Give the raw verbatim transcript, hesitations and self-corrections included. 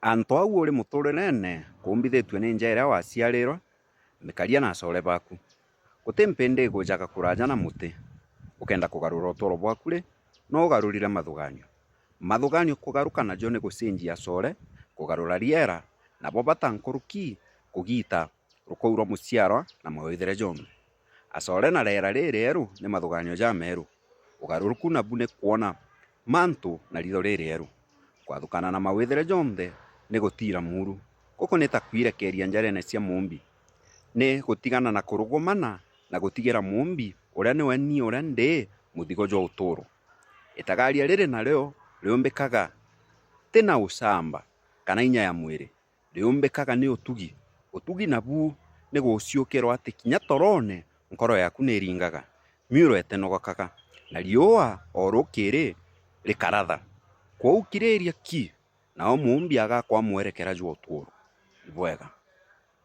Antu au uri muturirene kuumbithitue ni nja iria waciarirwe, mikaria na acore baku. Guti mpindi igujaga kuraja na muti ukenda kugarura utuuro bwaku ri, no ugarurire mathuganio. Mathuganio kugaruka najo ni gucenjia acore, kugarura riera, nabo bata nkuruki kugiita rukuu rwa muciarwa na mawithere jonthe. Acore na riera ririeru ni mathuganio jameeru. Ugaruruku nabu ni kwona mantu na riitho ririeru. Kwathukana na mawithere jonthe ni gutiira muuru. Guku ni ta kwirekeeria njarene cia Muumbi. Ni gutigana na kurugumana na gutigira Muumbi uria niwe ni uria ndi muthigo jwa utuuro. Itagaria riri nario riumbikaga ti na ucamba kana inya ya mwiri, riumbikaga ni utugi. Utugi nabu ni guciukirwa ati kinya toroone nkoro yaku ni iringaga, miuro itinogakaga, na riua o rukiri rikaratha. Kwou kiriria ki, nao Muumbi agakwa mwerekera jwa utuuro. Ibwega.